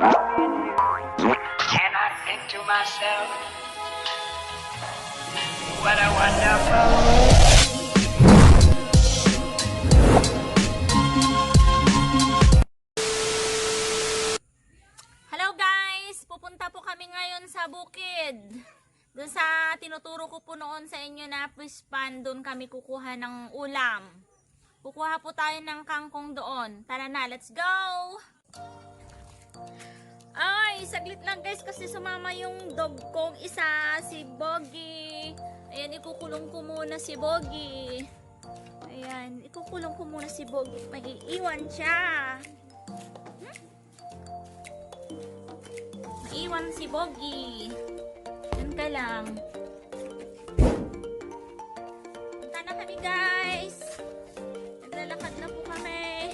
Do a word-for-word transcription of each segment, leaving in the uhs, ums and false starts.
And I think to myself, what a wonderful. Hello guys! Pupunta po kami ngayon sa bukid. Doon sa tinuturo ko po noon sa inyo na fish pond, doon kami kukuha ng ulam. Kukuha po tayo ng kangkong doon. Tara na, let's go! Ay, saglit lang guys kasi sumama yung dog kong isa, si Bogi. Ayan, ikukulong ko muna si Bogi. Ayan, ikukulong ko muna si Bogi. Maiiwan siya. Hmm? Maiwan si Bogi. Yan ka lang. Punta na kami, guys. Naglalakad na po kami.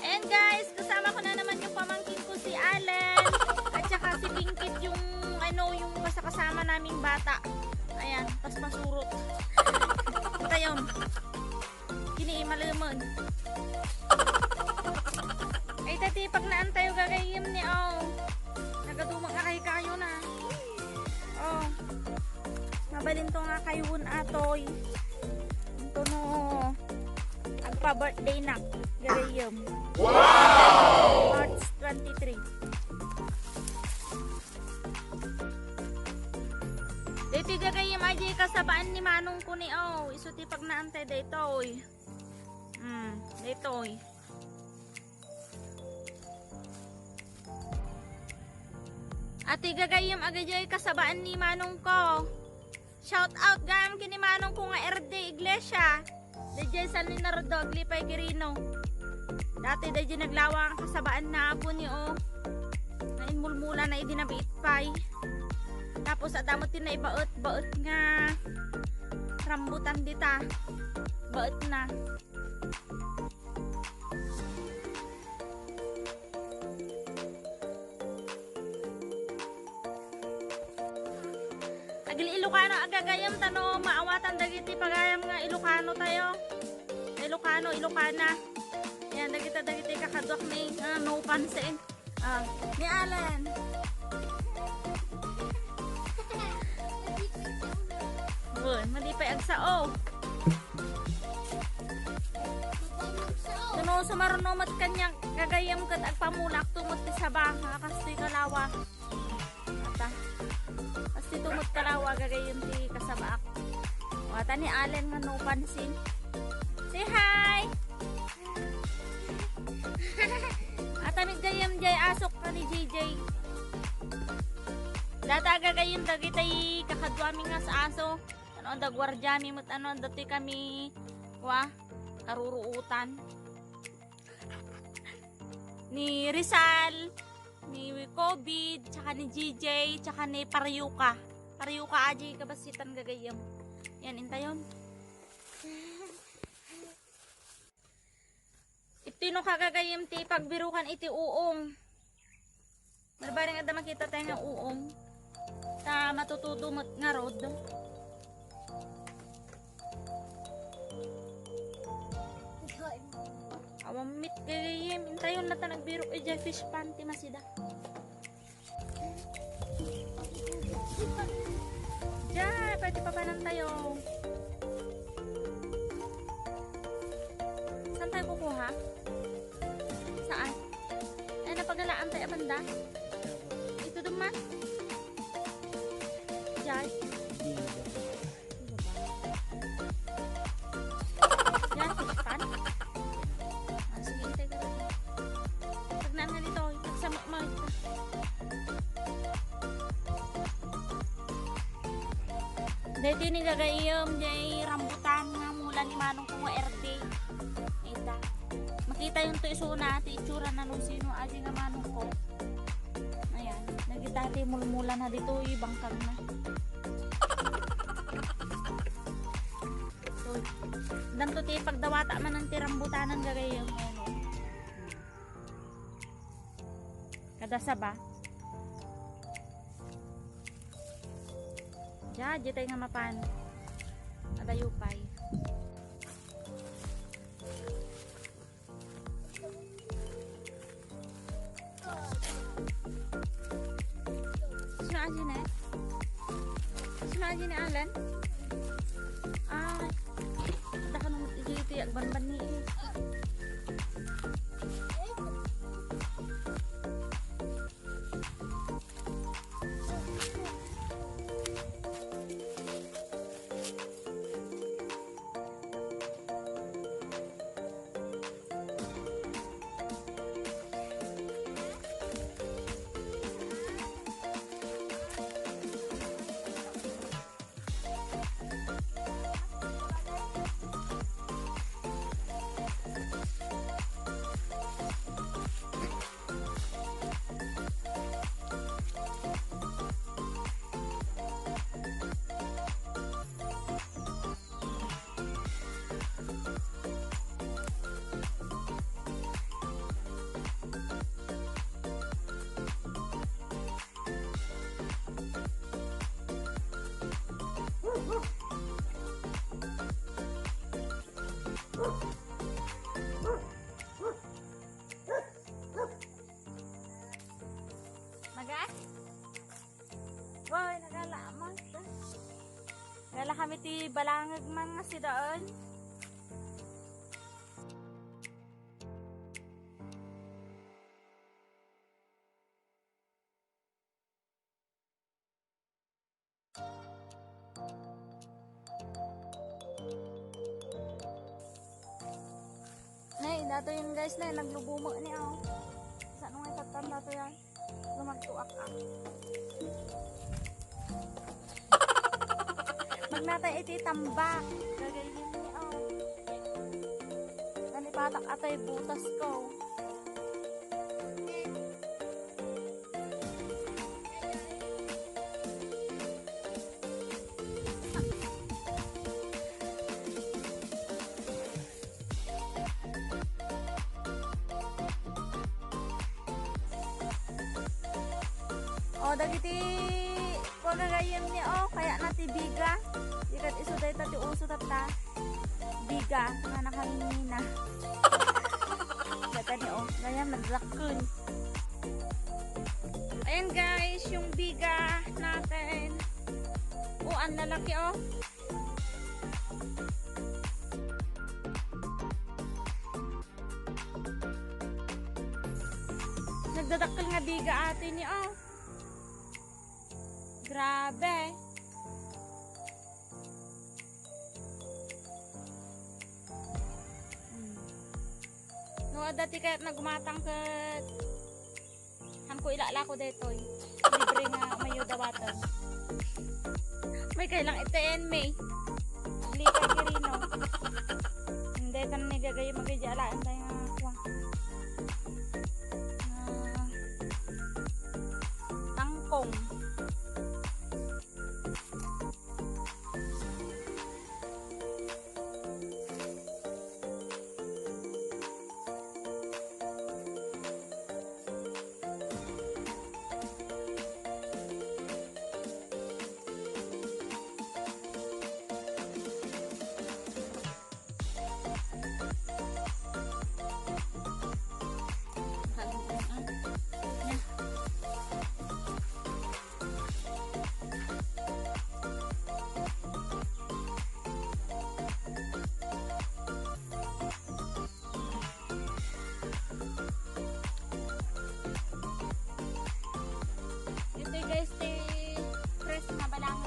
And guys, kasama ko na naman yung pamangkin ko, si Allen. At saka si Bingkit, yung ano, yung kasakasama naming bata. Ayan, paspasurot. Tayo. Kini malumen. Ay, tati, pag naan tayo gagayem ni, oh. Nagadumak na kayo kayo na. Oh. Mabalin to nga kayo atoy. Ito no. Agpa-birthday na. Gagayem. Wow! March twenty-three. Daytoy gagayem, ay, di kasabaan ni manong ko ni, oh. Isu ti pagnaantay daytoy. Hmm, daytoy. Ati gagayem, agayay kasabaan ni manong ko. Shout out gayam kini manong ko nga R D Iglesia. Dayjay San Leonardo, Aglipay, Quirino. Dati dayjay naglawa nga kasabaan na apo ni, oh. Nainmulmula na idi nabiit pay. Tapos adda met ti naibaet-baet nga rambutan dita. Baet na. Agil Ilocano a gagayem ta no maawatan dagiti pagayam nga Ilocano tayo. Ilocano, Ilocana. Yan, dagita, dagiti kakaduak ni, ah, no pansin. Ah, ni Alan. Uy, madi pay agsao. Kuno sumaruno met kaniak gagayem ket agpamulak tumot ti saba, nga kastoy kalawa. Ata. Kastoy tumot kalawa gagayem ti kasabaak. Wata ni Allen nga no pansin. Say hi! Ata mi gayem jay asok ka ni J J. Data gagayem dagitay kakaduami nga sa aso. Ano, dagwardiami met ano, datoy kami, wa, karuruutan. Ni Rizal, ni Covid, tsaka ni G J, tsaka ni Pariyuka. Pariyuka aji kabasitan gagayem. Yan, intayon. Iti no kagagayem ti pagbirukan iti uong. Barbareng adda makita tayo nga uong. Ta matutudo met ngarud. Awan met gagayem. Intayon na ta nagbiro. Eh, dyan fish pond ti masida. Diyan, pwede papanan tayo. Saan tayo kukuha? Saan? Ay, napagalaan tayo, banda? Ito duman? Diyan? Yan, fish pan. Ah, sige, intay ka rin. Pag naan nga dito, pagsamot mo ito. Dahil tinigagaiyom, jay rambutan nga mula ni Manong ko nga R D. Ita. Makita yung to isuna, ti itsura na nung sino, aji nga Manong ko. Ayan. Nagita ti mulmula na dito, ibangkag na. So, danto ti pagdawata man ang tirambutanan gagayem, ano. Kada saba. Ja, jitay nga mapan. Adayo pay. Jeanette? Sino a Jeanette Allen? Ay, daka nung iti agbanban ni. Maga? Boy, nagala man. Nagala kami ti balangag man nga sidaen. Nay, datoy yun, guys, nay, naglubumo ni, oh. Sa nung ay tattan datoy yan? Lumagtuak, ah. Magnatay iti tambak. Gagayin ni, oh. Nalipatak atay butas ko. O, dagiti pagagayem ni, o, kayatna ti biga. Di ket isu dayta ti uso tatta. Biga nga nakangingina. Data ni, o, gayam nagdakkel. Ayan guys, yung biga natin. O, ang lalaki, o. Nagdadakkel nga biga ati ni, o. Grabe. Hmm. No, adda ti kayatna gumatang ket hanko ilalako daytoy. Libre nga umayo dawaten. May kailang iten, may. Aglikay kirino. Hindi, tan ni gagay magidya alaen tayo nga kuwang. Ah, tangkong. Ito guys, ti fresh na balang,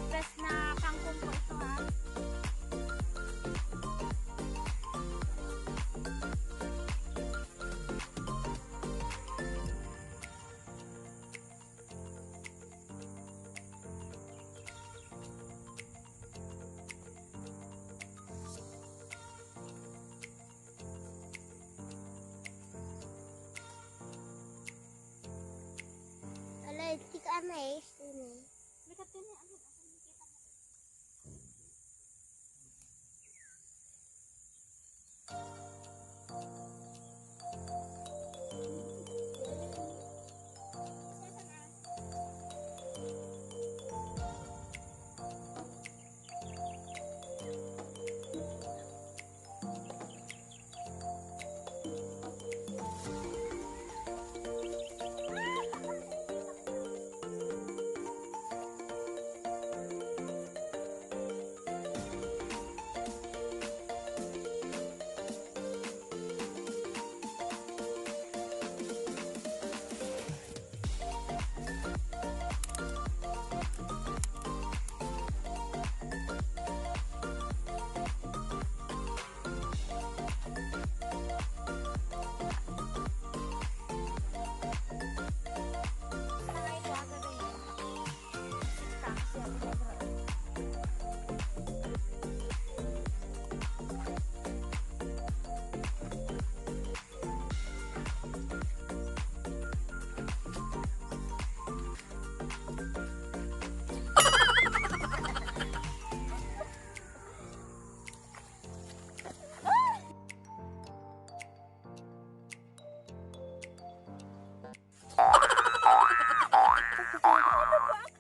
fresh na kangkong po ito ha. Alay, tika na eh, sini. May katini, ano, ano, nakikita mo? Ano ba?